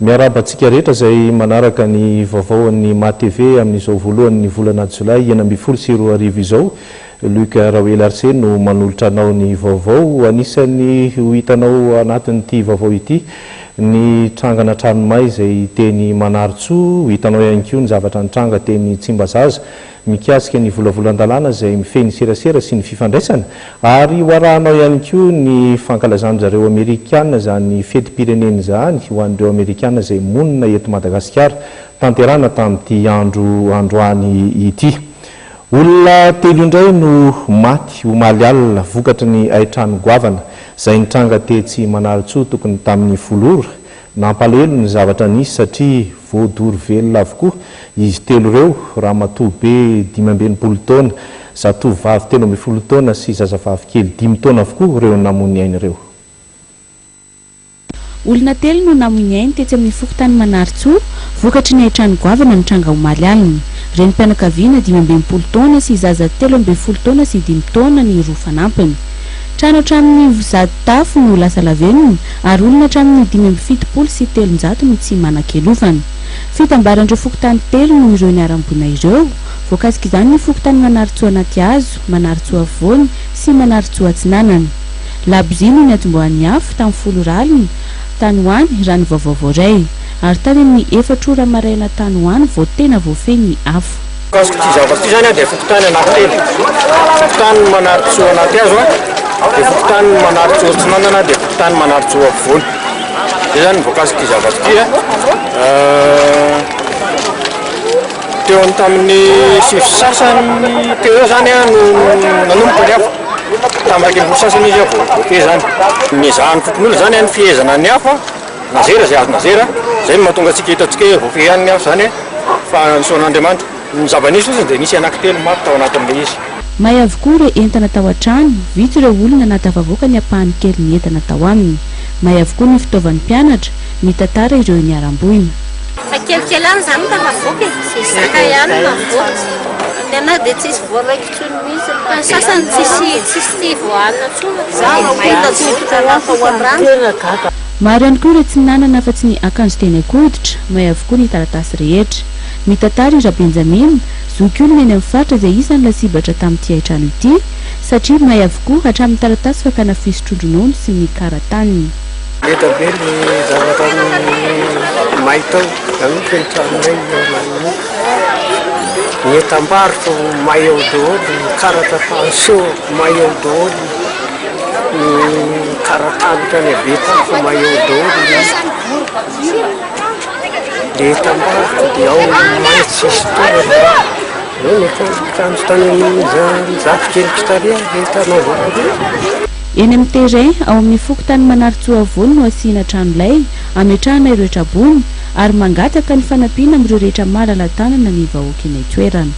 Miarahaba antsika rehetra izay manaraka ny vaovaon'ny MATV amin'izao voalohan'ny volana jolay 2016 izao. Luc Raoelarse no manolotra anao ny vaovao. Anisan'ny ho hitanao anatin'ity vaovao ity ny trangana tranomay izay teny Manarintsoa. Ho hitanao ihany koa ny zavatra nitranga teny Tsimbazaza mikasika ny volavolan-dalàna izay mifehy ny serasera sy ny fifandraisana. Ary ho arahanao ihany koa ny fankalazan-dry zareo Amerikana izany fetim-pirenena izany ho an'ireo Amerikana izay monina eto Madagasikara tanterahina tamin'ity andro androany ity. Olona telo indray no maty omaly alina vokatry ny haintrano goavana izay nitranga tetsy Manarintsoa tokony tamin'ny folo ora. Nampalahelo ny zavatra nisy satria voadoro velona avokoa izy telo ireo, ramatoa be 65 taona, zatovovavy 13 taona sy zazavavy kely dimy taona avokoa ireo namoy ny ainy ireo. Olona telo no namoy ny ainy tetsy amin'ny fokontany Manarintsoa, vokatry ny haintrano goavana nitranga omaly alina. Renim-pianakaviana 65 taona sy zaza 13 taona sy dimy taona ny roa fanampiny. Trano hatramin'ny 100 tafo no lasa lavenona ary olona hatramin'ny 375 no tsy manan-kialofana. Fitambaran'ireo fokontany telo no ireo niharam-boina ireo. Voakasik'izany ny fokontany Manarintsoa Anatihazo, Manarintsoa Afovoany sy Manarintsoa Atsinanana. Labozia no niantombohan'ny afo tamin'ny folo ora alina tany ho any, raha ny vaovao voaray. Ary tany amin'ny efatra ora maraina tany ho any vao tena voafehy ny afo. Mikasika ity zavatra ity izany dia fokontany anankitelo, fokontany Manarintsoa Anatihazo, dia fokontany Manarintsoa Atsinanana, dia fokontany Manarintsoa Afovoany. Izay izany ny voakasika ity zavatra ity. Teo amin'ny tamin'ny sivy sy sasany teo eo izany no nanomboka ny afo. Tamin'ny 11 sy sasany izy vao voafehy izany. Niezahan'ny fokonolona izany ny fihezana ny afo, nazera izay azo nazera. Izay no mahatonga antsika hitantsika hoe voafehy ihany ny afo izany fa nisaoran'Andriamanitra. Ny zava-nisy fotsiny dia nisy anankitelo maty tao anatin'ilay izy. May avokoa ireo entana tao an-trano, vitsy ireo olona nahatafavoaka ny ampahany kely ny entana tao aminy. May avokoa ny fitaovan'ny mpianatra, mitantara ireo niharam-boina. Fa kelikely ihany izany no tafavoaka e, izay zaka ihany no avoaka. Ny anay dia tsisy voaraiko intsony mihitsy. Fa ny sasany tsisy tsisy tia voahanina intsony fa dia may daholo. Maro ihany koa ireo tsy nanana afa-tsy ny akanjo teny an-koditra, may avokoa ny taratasy rehetra. Mitantara i Rabenjamina, zokiolona eny amin'ny faritra izay isan'ny lasibatra tamin'ity haintrano ity, satria may avokoa hatramin'ny taratasy fakana fisotroan-dronono sy ny kara-taniny. Be dia be ny zavatra may tao, izany hoe feno tranonay io alina io. Ny entam-barotra may ao daholo, ny karatra pension may ao daholo, ny kara-tany tany Betafo may ao daholo, ny entam-barotra dia ao may tsisy toerana. Eo ny akanjo tany amin'ny zafikeliko tary ny entana. Eny amin'ny terrain ao amin'ny fokontany Manarintsoa Avoany no asiana trano lay ametrahana ireo traboina ary mangataka ny fanampiana amin'ireo rehetra malala-tanana ny vahoaka eny an-toerana.